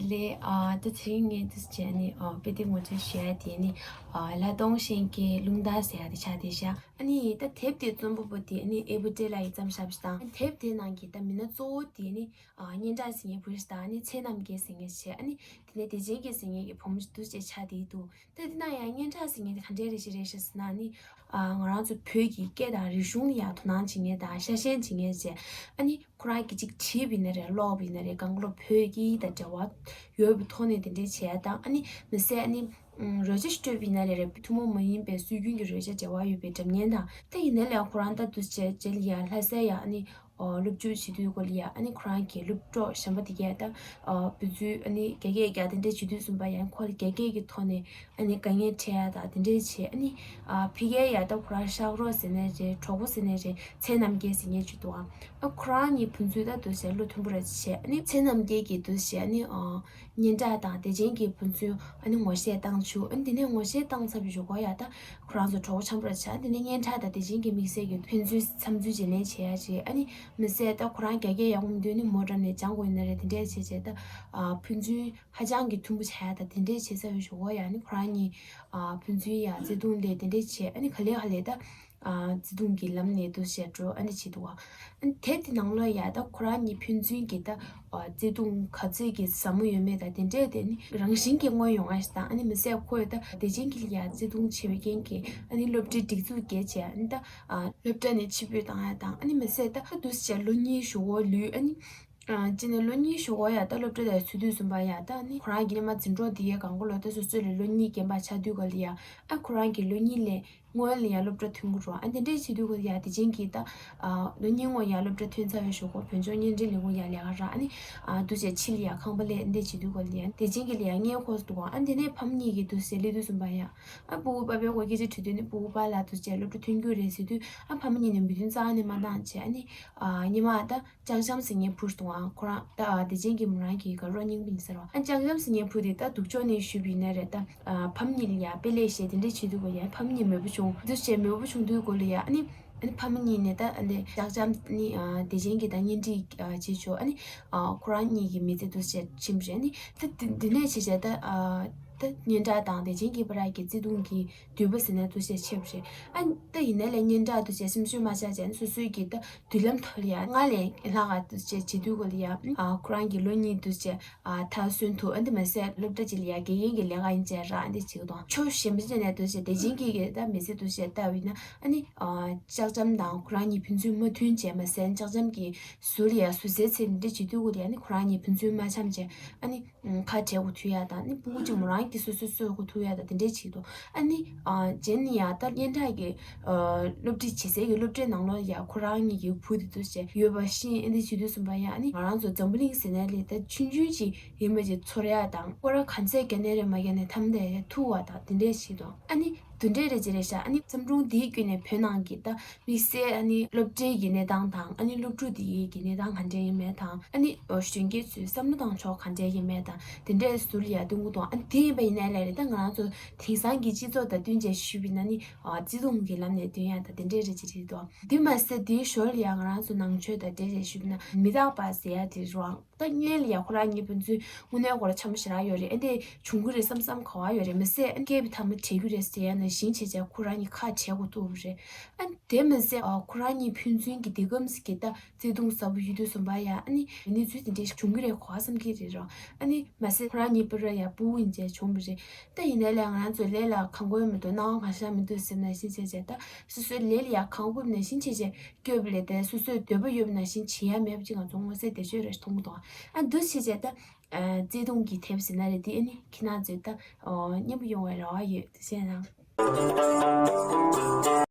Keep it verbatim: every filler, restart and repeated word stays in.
ལས་ཨ་ད་དེ་རིང་ངས་འདི་བྱས་ནི་ཨ་དཔེ་དེབ་ངོ་སྤྲོད་ཞུ་ཡ་དེ་ནི་ཨ་ལྷ་སྟོང་ཤན་གྱི་རླུང་རྟ་ཟེར་ཡ་དེ་ཆགས་བསྡད་ཤག་ཨ་ནི་ད་དེབ་དེ་རྩོམ་པ་པོ་དེ་ཨ་ནི་ཨེ་བུ་ཏྲེ་ལགས་ཡིས་བརྩམས་བཞག་པ་ཞིག་དང་། དེབ་དེའི་ནང་གི་ད་མི་སྣ་གཙོ་བོ་དེ་ནི་ཨ་སྙན་གྲགས་ཟེར་མཁན་བུ་ཞིག་དང་། ཨ་ནི་ཚེ་རྣམ་རྒྱལ་ཟེར་མཁན་ཞིག་ཨ་ནི་དེ་ནས་བདེ་ཆེན་རྒྱལ་ཟེར་མཁན་གྱི་བུ་མོ་ཞིག་འདུག་བྱས་ཆགས་བསྡད་ཀྱི་འདུག་ད་དེ་ན་ཡང་སྙན་གྲགས་ཟེར་མཁན་དེ་ག་འདྲས་རེད་ཅིག་རེད་ཤག་ཟེར་ན་ནི། ཨ་ང་རང་ཚོ་བོད་ཀྱི་སྐད་དང་རིག་གཞུང་ལ་ཡང་དོ་སྣང་བྱེད་མཁན་དང་ཤ་ཞེན་བྱེད་མཁན་བྱས། ཨ་ནི་ཁོ་རང་གིས་ཅིག་བྲིས་པ་ཡིན་ན་རེད། ཀློག་པ་ཡིན་ན་རེད། གང་ག་ལོ་བོད་ཀྱི་དང་འབྲེལ་བ་ཡོད་པའི་ཐོག་ནས་དེ་འདྲས་བྱས་དང་། ཨ་ནི་མི་སེར་ཨ་ནི་རོལ་ཆ་སྤྲོད་པ་ཡིན་ན་རེད། ཐུན་མོང་མ་ཡིན་པའི་སྲོལ་རྒྱུན་གྱི་རོལ་ཆ་འབྲེལ་བ་ཡོད་པའི་སྒྲ་སྙན་དང་། དེ་ཡིན་ན་ལས་ཁོ་རང་ད་དུ་བྱས་རྗེས་ལ་ཡང་ལྷ་སའི་ཡང་ཨ་ནི་ཨོ་སློབ་སྦྱོང་བྱེད་དུས་སྐོར་ལ་ཡ། ཨ་ནི་ཁོ་རང་གི་སློབ་གྲོགས་གཞན་པ་དེ་གས་ད་ཨོ་བུ་ཚོས་ཨ་ནི་རྒྱ་སྐད་རྒྱག་དེ་འདྲས་བྱེད་དུས་ཙམ་པ་ཡ། ཁོ་ལ་རྒྱ་སྐད་ཀྱི་ཐོག་ནས་ཨ་ནི་དཀའ་ངལ་འཕྲད་ཡ་དང་དེ་འདྲས་བྱས། ཨ་ནི་ཨ་ཕ་གིར་ཡ་ད་ཁོ་རང་ཤག་རོགས་ཟེར་ནའི་རེད། གྲོགས་པོ་ཟེར་ནའི་རེད། ཚེ་རྣམ་རྒྱལ་ཟེར་མཁན་ཅིག་འདུག་ཨ་ཨ་ཁོ་རང་གཉིས་ཕན་ཚུན་ད་འདུག་བྱས་བློ་མཐུན་པོ་ར་བྱས། ཨ་ནི་ཚེ་རྣམ་རྒྱལ་གྱིས་འདུག་བྱས་ཨ་ནི་ཨ་སྙན་གྲགས་དང་བདེ་ཆེན་གྱིས་ཕན་ཚུན་ཨ་ནི་ངོ་ཤེས་བཏང་བཅུག་ཨ་ནི་དེ་ནས་ངོ་ཤེས་བཏང་ཚར་བའི་གཞུག་གུ་ཡ་ད། ཁོ་རང་ཚོ་གྲོགས་པོ་འཆམ་པོ་ར་ཆགས། དེ་ནས་སྙན་གྲགས་དང་བདེ་ཆེན་གྱི་དམིགས་བསལ་གྱི་ཕན་ཚུན་འཚམས་འདྲི་བྱེད་ལེན་བྱེད་ཡ་བྱེད། ཨ་ནི་མི་སེར་ད་ཁོ་རང་རྒྱ་སྐད་ཡག་པོ་མི་འདུག་ནི་མོ་འགྲམ་ནས་སྦྱང་དགོས་ཡིན་ན་རེད། དེ་འདྲས་བྱས་བྱས་ད་ཨ་ཕན་ཚུན་ཧ་ཅང་གི་མཐུན་པོ་བྱ་ཡ་ད་དེ་འདྲས་བྱེད་ཚར་བའི་གཞུག་གུ་ཡ་ནི་ཁོ་རང་གཉིས་ཨ་ཕན་ཚུན་ཡ་བརྩེ་དུང་སླེབས། དེ་འདྲས་བྱས་ཨ་ནི་ག་ལེ་ག་ལེ་ད་ཨ་བརྩེ་དུང་གི་ལམ་ནས་འདུག་བྱས་འགྲོ་ཨ་ནི་བྱེད་འདུག་བ། ཨ་ནི་དེབ་དེ་ནང་ལོགས་ཡ་ད་ཁོ་རང་གཉིས་ཕན་ཚུན་གྱི་ད་ཨ་བརྩེ་དུང་ག་ཚོད་ཀྱི་ཟབ་མོ་ཡོད་མེད་དང་དེ་འདྲས་དེ་ནི་རང་བཞིན་གྱིས་མངོན་ཡོང་བ་ཞིག་དང་། ཨ་ནི་མི་སེར་ཁོས་ད་བདེ་ཆེན་གྱི་ལ་ཡ་བརྩེ་དུང་ཆེ་བའི་རྐྱེན་གྱིས་ཨ་ནི་སློབ་གྲྭའི་སྒྲིག་འཛུགས་བརྒྱད་བྱས། ཨ་ནི་ད་ཨ་སློབ་གྲྭ་ནས་ཕྱིར་འབུད་བཏང་ཡ་དང་། ཨ་ནི་མི་སེར་ད་འདུག་བྱས་ལོ་གཉིས་གཞུག་གུ་ལུས། ཨ་ནི་ཨ་གཅིག་ནས་ལོ་གཉིས་གཞུག་གུ་ཡ་ད་སློབ་གྲྭ་དང་ཚུད་དུས་ཙམ་པ་ཡ་ད་ཨ་ནི་ཁོ་རང་གི་སྔོན་མ་འཛིན་གྲོགས་དེ་གས་གང་ག་ལོ་ད་སོ་སོ་ལས་ལོ་གཉིས་རྒན་པ་ཆགས་དུས་སྐབས་ལ་ཡ། ཨ་ཁོ་རང་གི་ལོ་གཉིས་ལས་སྔོན་ལ་ཡ་སློབ་གྲྭ་ཐོན་གྱི་རེད། ཨ་དེ་འདྲས་བྱེད་དུས་སྐབས་ཡ་བདེ་ཆེན་གྱིས་ད་ཨ་ལོ་གཉིས་སྔོན་ཡ་སློབ་གྲྭ་ཐོན་ཚར་བའི་གཞུག་གུ་བོད་ལྗོངས་བརྙན་འཕྲིན་ལས་ཁུངས་ཡ་ལས་ཀ་རག་ཨ་ནི་ཨ་འདུག་བྱས་ཕྱི་ལ་ཡ་ཁང་པ་ལས་འདི་བྱེད་དུས་སྐབས་ལ་ཡ་བདེ་ཆེན་གྱི་ལ་ཡ་སྔས་མཁོ་འདུག་ཨ་དེ་ནས་ཕ་མ་གཉིས་ཀྱིས་འདུག་བྱས་སླེབས་དུས་ཙམ་པ་ཡ། ཨ་སྤུ་གུ་པ་ཕའི་སྐོར་སྐད་ཆ་དྲིས་དུས་ནི་སྤུ་གུ་པ་ལ་འདུག་བྱས་སློབ་གྲྭ་ཐོན་རྒྱུ་རེད་ཟེར་དུས། ཨ་ཕ་མ་གཉིས་ནས་མོས་མཐུན་རྩ་བ་ནས་མ་བཏང་བྱས། ཨ་ནི་ཨ་སྔོན་མ་ད་ལྕགས་འཇམ་ཟེར་མཁན་བུ་ཞིག་འདུག་ཨ་ཁོ་རང་ད་བདེ་ཆེན་གྱི་མོ་རང་གི་དགའ་རོགས་རྙིང་པ་ཡིན་ཟེར་བ། ཨ་ལྕགས་འཇམ་ཟེར་མཁན་བུ་དེ་ད་སྡུག་ཕྱོགས་ནས་ཞུས་པ་ཡིན་ན་རེད། ད་ཨ་ཕ་མ་གཉིས་ལ་ཡ་དཔེ་ལེགས་བཤད་དེ་འདྲས་བྱེད་དུས་སྐབས་ལ་ཡ་ཕ་མ་གཉིས་མོས་པོ་བྱུང་། འདུག་བྱས་མོས་པོ་བྱུང་དུས་སྐབས་ལ་ཡ་ཨ་ནི་ཨ་ནི་ཕ་མ་གཉིས་ནས་ད་ཨ་ནི་ལྕགས་འཇམ་ནི་ཨ་བདེ་ཆེན་གྱི་ད་གཉེན་སྒྲིག་ཨ་བྱེད་ཆོག་ཨ་ནི་ཨ་ཁོ་རང་གཉིས་ཀྱི་མི་ཚེ་འདུག་བྱས་ཕྱིན་པ་རེད། ཨ་ནི་ད་འདི་འདི་ནས་བྱས་བྱས་ད་ཨ་ད་སྙན་གྲགས་དང་བདེ་ཆེན་གྱི་བར་གྱི་བརྩེ་དུང་གི་མདུད་པ་ཟེར་ན་འདུག་བྱས་ཆེ་བ་རེད། ཨ་ད་ཡིན་ན་ལས་སྙན་གྲགས་འདུག་བྱས་སེམས་ཤུགས་མ་ཆག་བྱས་ནས་སོ་སོའི་གི་ད་མདུན་ལམ་ཐོག་ལ་ཡ་སྔར་ལས་ལྷག་ག་འདུག་བྱས་བྱེད་དུས་སྐབས་ལ་ཡ། ཨ་ཁོ་རང་གི་ལོ་གཉིས་འདུག་བྱས་ཨ་མཐར་སོན་ཐུབ། ཨ་འདི་མ་ཟད་སློབ་གྲྭ་གཅིག་ལ་ཡ་དགེ་རྒན་གྱི་ལས་ཀ་ཡིན་བྱས་ར་ཨ་འདི་བྱེད་ཀྱི་འདུག་ཕྱོགས་གཞན་པ་ཅིག་ནས་འདུག་བྱས་བདེ་ཆེན་གྱི་གི་ད་མི་ཚེ་འདུག་བྱས་ལྟ་བ་ཡིན་ན། ཨ་ནི་ཨ་ལྕགས་འཇམ་དང་ཁོ་རང་གཉིས་ཕན་ཚུན་མ་མཐུན་བྱས། མ་ཟད་ལྕགས་འཇམ་གྱི་ཟུར་ལ་ཡ་ཟུར་ཟའི་ཚེ་འདི་འདྲ་བྱེད་དུས་སྐབས་ལ་ཡ་ཨ་ནི་ཁོ་རང་གཉིས་ཕན་ཚུན་མ་འཆམ་བྱས། ཨ་ནི་ཁ་བྲལ་དགོས་ཐུག་ཡ་དང་། ཨ་ནི་སྤུ་གུ་གཅིག་མོ་རང་གིས་སོ་སོས་གསོ་དགོས་ཐུག་ཡ་དང་དེ་འདྲས་བྱེད་ཀྱི་འདུག་ཨ་ནི་ཨ་རྗེས་ནས་ཡ་ད་སྙན་གྲགས་ཀྱི་ཨ་སློབ་ཁྲིད་བྱེད་སའི་གི་སློབ་གྲྭའི་ནང་ལོགས་ཡ་ཁོ་རང་གཉིས་ཀྱི་བུ་དེ་འདུག་བྱས་ཡོད་པ་ཤེས། ཨ་འདི་བྱེད་དུས་ཙམ་པ་ཡ་ཨ་ནི་ང་རང་ཚོ་འཛམ་བུ་གླིང་ཟེར་ནའི་ལས་ད་ཆུང་ཆུང་ཅིག་ཡིན་པ་ཅིག་ཚོར་ཡ་དང་། སྐོར་ར་ག་ཚད་བརྒྱབ་ནའི་རེད་མ་བརྒྱབ་ནའི་མཐའ་མ་དེ་ཐུག་པ་དང་དེ་འདྲས་བྱེད་དང་། ཨ་ནི་དེ་འདྲས་རེད་ཅེ་རེད་ཤག་ཨ་ནི་བརྩམས་སྒྲུང་འདིའི་བརྒྱུད་ནས་བོད་ནང་གི་ད་དམིགས་བསལ་ཨ་ནི་སློབ་གྲྭའི་གི་གནས་སྟངས་དང་། ཨ་ནི་སློབ་ཕྲུག་དེ་གི་གནས་སྟངས་ག་འདྲས་ཡིན་མིན་དང་། ཨ་ནི་གཞོན་སྐྱེས་ཚོའི་བསམ་བློ་བཏང་ཕྱོགས་ག་འདྲས་ཡིན་མིན་དང་དེ་འདྲས་ཟུར་ལ་ཡ་སྟོན་གྱི་འདུག་ཨ་ནི་དེ་ཡིན་པ་ཡིན་ནའི་ལས་རེད། ད་ང་རང་ཚོ་དེང་སང་གི་སྤྱི་ཚོགས་དང་བསྟུན་བྱས་ཞུས་པ་ཡིན་ན་ནི་བརྩེ་དུང་གི་ལམ་ནས་སྟོན་ཡ་དང་དེ་འདྲས་རེད་ཅེ་རེད་འདུག་དེ་མ་ཟད་དེའི་ཞོར་ལ་ཡ་ང་རང་ཚོ་ནང་ཆོས་དང་འབྲེལ་བྱས་ཞུས་པ་ཡིན་ན་མི་རྟག་པ་ཟེར་ཡ་དེ་རང་ད་སྔོན་ལ་ཡ་ཁོ་རང་གཉིས་ཕན་ཚུན་དངོས་གནས་ཁོ་རང་འཆམ་པོ་ཞེ་དྲག་ཡོད་རེད། ཨ་འདི་བྱུང་གི་རེད་བསམ་བསམ་ག་བ་ཡོད་རེད། མི་ཟད་ཨ་སྐྱེས་པའི་མཐའ་མ་བྲལ་གི་རེད་ཟེར་ཡ་ནང་བཞིན་བྱས་བྱས་ཁོ་རང་གཉིས་ཁ་བྲལ་དགོས་ཐུག་རེད། ཨ་དེ་མི་ཟད་ཨ་ཁོ་རང་གཉིས་ཕན་ཚུན་གྱི་འདི་གམ་ཟེར་གྱི་ད་བརྩེ་དུང་ཟབ་པོ་ཡོད་དུས་ཙམ་པ་ཡ་ཨ་ནི་གནས་ཚུལ་དེ་འདྲས་བྱུང་གི་རེད་གོ་བསམ་གྱི་རེད་རོ། ཨ་ནི་མ་ཟད་ཁོ་རང་གཉིས་བར་ཡ་སྤུ་གུ་ཡིན་བྱས་བྱུང་བ་རེད། ད་ཡིན་ནའི་ལས་ང་རང་ཚོ་ལས་ལ་གང་དགོས་མི་འདུག་སྣང་བ་གང་བཞག་མི་འདུག་ཟེར་ནང་བཞིན་བྱས་བྱས་ད་སོ་སོའི་ལས་ལ་ཡ་གང་དགོས་ནང་བཞིན་བྱས་བྱས་སྐྱོབ་ལས་དེ་སོ་སོའི་འདོད་པ་ཡོད་པ་ནང་བཞིན་བྱེད་ཡ་མེད་པ་ཅིག་ང་ཚོ་མངོན་གསལ་དོད་པོ་རེ་མཐོང་གི་འདུག་ཨ་འདུག་བྱས་བྱས་ད་བརྩེ་དུང་གི་དེབ་ཟེར་ན་རེད། དེ་ཨ་ནི་ཁྱེད་རང་ཚོས་ད་སྙན་པོ་ཡོང་བའི་རེ་བ་ཡོད། དེ་བྱས་ན།